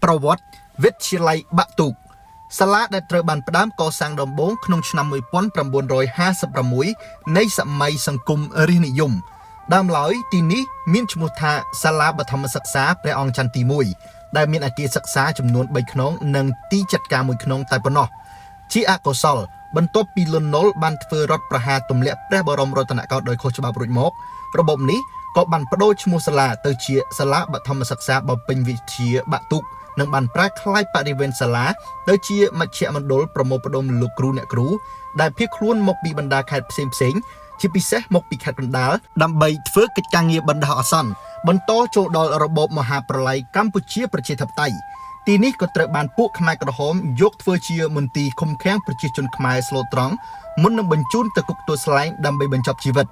ប្រវត្តិវិទ្យាល័យបាក់ទូកសាលាដែលត្រូវបានផ្ដើមកសាងដំបូងក្នុងឆ្នាំ1956នៃសម័យសង្គមរាស្ត្រនិយមដើមឡើយទីនេះមានឈ្មោះថាសាលាបឋមសិក្សាព្រះអង្គច័ន្ទទី1ដែលមានអគារសិក្សាចំនួន3ខ្នងនិងទីចាត់ការមួយខ្នងតែប៉ុណ្ណោះជាអកុសលបន្ទាប់ពីលន់នល់បានធ្វើរដ្ឋប្រហារទម្លាក់ព្រះបរមរតនកោដ្ឋដោយខុសច្បាប់រួចមករបបនេះក៏បានប្ដូរឈ្មោះសាលាទៅជាសាលាបឋមសិក្សាបំពេញវិជ្ជាបាក់ទូកនិងបានប្រែក្លាយបរិវេណសាលាទៅជាមជ្ឈមណ្ឌលប្រមូលផ្ដុំលោកគ្រូអ្នកគ្រូដែលភៀសខ្លួនមកពីបណ្ដាខេត្តផ្សេងៗជាពិសេសមកពីខេត្តកណ្ដាលដើម្បីធ្វើកិច្ចការងារបណ្ដោះអាសន្នបន្តចូលដល់របបមហាប្រល័យកម្ពុជាប្រជាធិបតេយ្យទីនេះក៏ត្រូវបានពួកខ្មែរក្រហមយកធ្វើជាមន្ទីរឃុំឃាំងប្រជាជនខ្មែរស្លូតត្រង់មុននឹងបញ្ជូនទៅគុកទួលស្លែងដើម្បីបញ្ចប់ជីវិត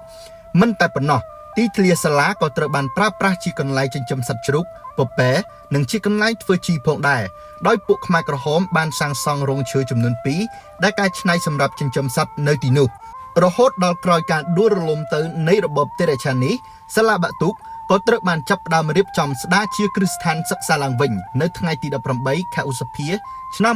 មិនតែប៉ុណ្ណោះទីធ្លាសាលាក៏ត្រូវបានប្រើប្រាស់ជាកន្លែងចិញ្ចឹមសត្វជ្រូកពពែនិងជាកន្លែងធ្វើជីផងដែរដោយពួកខ្មែរក្រហមបានសាងសង់រោងឈើចំនួន2ដែលកែច្នៃសម្រាប់ចិញ្ចឹមសត្វនៅទីនោះរហូតដល់ក្រោយការដួលរលំទៅនៃរបបតិរច្ឆាននេះសាលាបាក់ទូកក៏ត្រូវបានចាប់ផ្ដើមរៀបចំស្ដារជាគ្រឹះស្ថានសិក្សាឡើងវិញនៅថ្ងៃទី18ខែឧសភាឆ្នាំ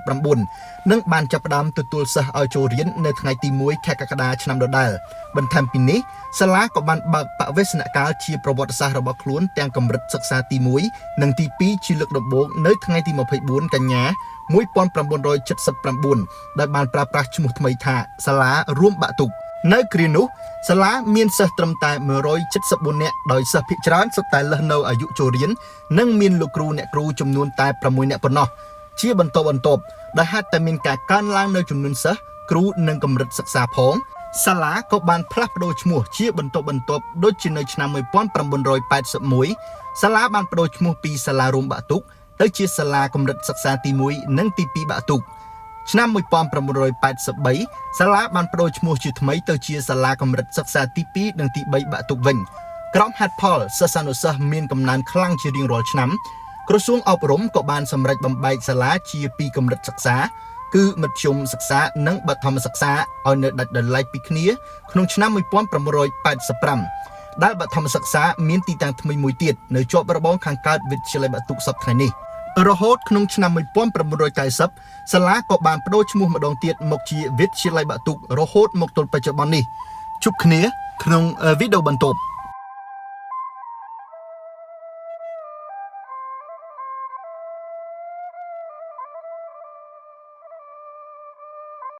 1979និងបានចាប់ផ្ដើមទទួលសិស្សឲ្យចូលរៀននៅថ្ងៃទី1ខែកក្កដាឆ្នាំដដែលបន្ថែមពីនេះសាលាក៏បានបើកបវេសនកាលជាប្រវត្តិសាស្ត្ររបស់ខ្លួនទាំងកម្រិតសិក្សាទី1និងទី2ជាលើកដំបូងនៅថ្ងៃទី24កញ្ញា1979ដែលបានប្រើប្រាស់ឈ្មោះថ្មីថាសាលារួមបាក់ទូកនៅគ្រានោះសាលាមានសិស្សត្រឹមតែ174នាក់ដោយសិស្សភាគច្រើនសុទ្ធតែលើសនៅអាយុចូលរៀននិងមានលោកគ្រូអ្នកគ្រូចំនួនតែ6នាក់ប៉ុណ្ណោះជាបន្តបន្ទាប់ដោយហេតុតែមានការកើនឡើងនៅចំនួនសិស្សគ្រូនិងកម្រិតសិក្សាផងសាលាក៏បានផ្លាស់ប្ដូរឈ្មោះជាបន្តបន្ទាប់ដូចជានៅឆ្នាំ1981សាលាបានប្ដូរឈ្មោះពីសាលារួមបាក់ទូកទៅជាសាលាកម្រិតសិក្សាទី1និងទី2បាក់ទូកឆ្នាំ1983សាលាបានប្ដូរឈ្មោះជាថ្មីទៅជាសាលាកម្រិតសិក្សាទី2និងទី3បាក់ទូកវិញក្រោមហេតុផលសិស្សានុសិស្សមានកំណើនខ្លាំងជារៀងរាល់ឆ្នាំក្រសួងអប់រំក៏បានសម្រេចបំបែកសាលាជាពីរកម្រិតសិក្សាគឺមធ្យមសិក្សានិងបឋមសិក្សាឲ្យនៅដាច់ដោយឡែកពីគ្នាក្នុងឆ្នាំ1985ដែលបឋមសិក្សាមានទីតាំងថ្មីមួយទៀតនៅជាប់របងខាងកើតវិទ្យាល័យបាក់ទូកសប្តាហ៍ថ្ងៃនេះរហូតក្នុងឆ្នាំ1990សាលាក៏បានប្ដូរឈ្មោះម្ដងទៀតមកជាវិទ្យាល័យបាក់ទូករហូតមកទល់បច្ចុប្បន្ននេះជួបគ្នាក្នុងវីដេអូបន្ទាប់។